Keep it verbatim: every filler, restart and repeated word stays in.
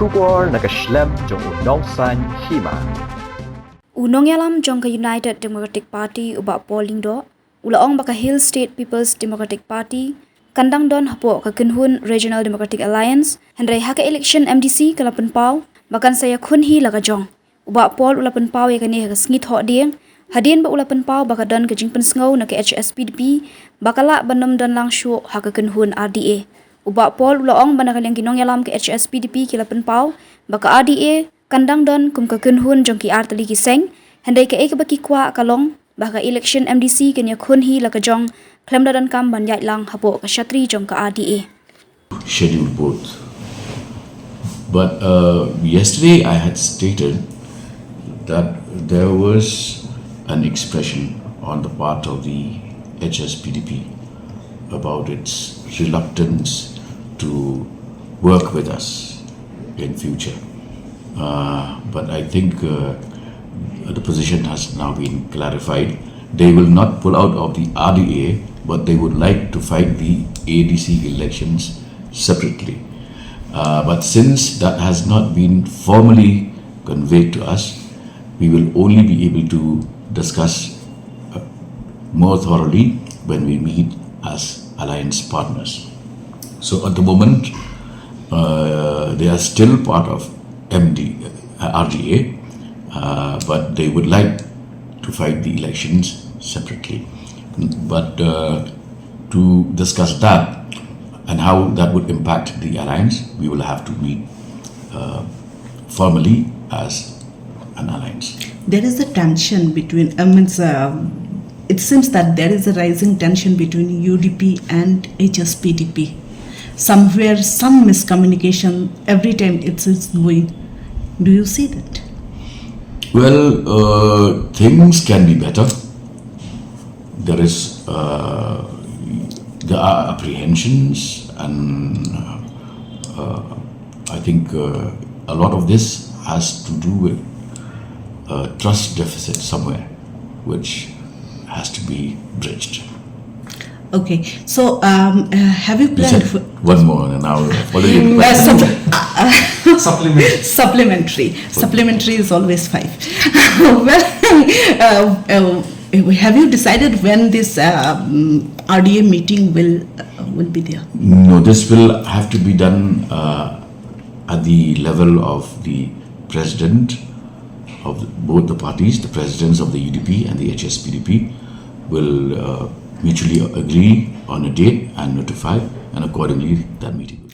Khubor na ka shlem jong u nongsan hima. U nongïalam jong ka United Democratic Party, u Bah Paul Lyngdoh, u la ong ba ka Hill State People's Democratic Party kan dang don hapoh ka kynhun Regional Democratic Alliance, hynrei ha ka election M D C ka la pynpaw ba kan sa ïakhun hi la ka jong. U Bah Paul u la pynpaw ïa kane ha ka sngi Thohdieng, hadien ba u la pynpaw ba ka don ka jingpynsngew na ka H S P D P ba ka lah ban ym don lang shuh ha ka kynhun R D A. U Bah Paul u la ong ba na ka liang ki nongïalam ka H S P D P ki la pynpaw ba ka R D A kan dang don kum ka kynhun jong ki artylli ki seng, hynrei kaei kaba ki kwah ka long ba ka election M D C kan ïakhun hi la ka jong, khlem da donkam ban ïaid lang hapoh ka shatri jong ka R D A. Scheduled both. But uh, yesterday I had stated that there was an expression on the part of the H S P D P about its reluctance to work with us in future. Uh, but I think uh, the position has now been clarified. They will not pull out of the R D A, but they would like to fight the A D C elections separately. Uh, but since that has not been formally conveyed to us, we will only be able to discuss uh, more thoroughly when we meet as alliance partners. So at the moment, uh, they are still part of M D, uh, R D A, uh, but they would like to fight the elections separately. But uh, to discuss that and how that would impact the alliance, we will have to meet uh, formally as an alliance. There is a tension between, I mean, uh, it seems that there is a rising tension between U D P and H S P D P. Somewhere, some miscommunication, every time it's, it's going. Do you see that? Well, uh, things can be better. There is, uh, there are apprehensions, and uh, I think uh, a lot of this has to do with uh, trust deficit somewhere, which has to be bridged. Okay, so um, uh, have you You planned said for one more, and I'll follow you. Uh, sup- uh, Supplement. Supplementary. Supplementary is always five. Well, uh, uh, have you decided when this um, R D A meeting will uh, will be there? No, this will have to be done uh, at the level of the president of the, both the parties, the presidents of the U D P and the H S P D P will uh, mutually agree on a date and notify, and accordingly that meeting will